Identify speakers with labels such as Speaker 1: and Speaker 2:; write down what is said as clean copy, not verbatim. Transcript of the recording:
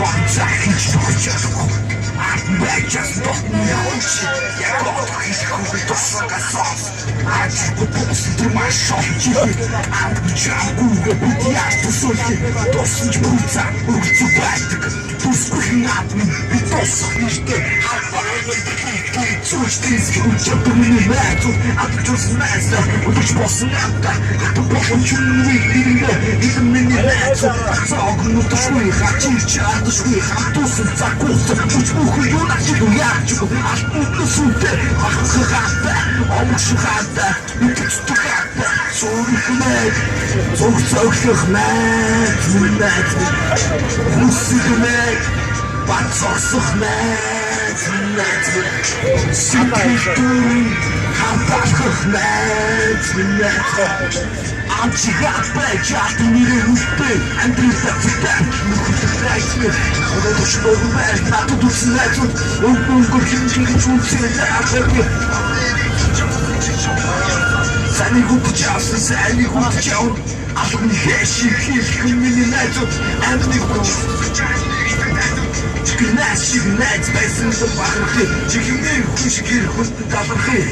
Speaker 1: Хонцаа хийж төгч чадахгүй. Байж дотны чи яг одоо хийх тусгай сос. Ажиг бус тэр маш шок чи. Амжаагүй бид яаж төсөөлөх тусан ч бүцаа өргөцөө байдаг. Төсгүй наад минь би тусах нэртэй зүрх тийс чаддаг миний найзууд адагчулсан найзлаа өдөж болсон надаа хатан болон чүнгүй нэрээ илэн миний найзууд цааг нүдшгүй хачирч алдашгүй хамтуусан заггуусан хүч бүхэн юу наш яаж алтан сүнтэй хахах омгш хаатай нүдчтэй хаатай зүрх мэг зүг цоглох найз минь найз минь хүсэх мэг бат зогсох найз минь найз минь сэтгэл дүн хамталах найз минь найз Амчигаад байж алт нэрээ хүлтэй амьдрал зүгтэй нөхөрлөх найз минь өнөөдөр шүлэг байж надад үсэн найзууд өнгө хин гэж үнсээ алга. Саний хүдэж авсан, сайныг хүдэж авна. Алганы хэшиг хэлэх миний найзууд амьдны хүч. Чихэр найз шиг найз байсан л бахархыг. Чихмээ хүн шиг хэр хүнд талархыг.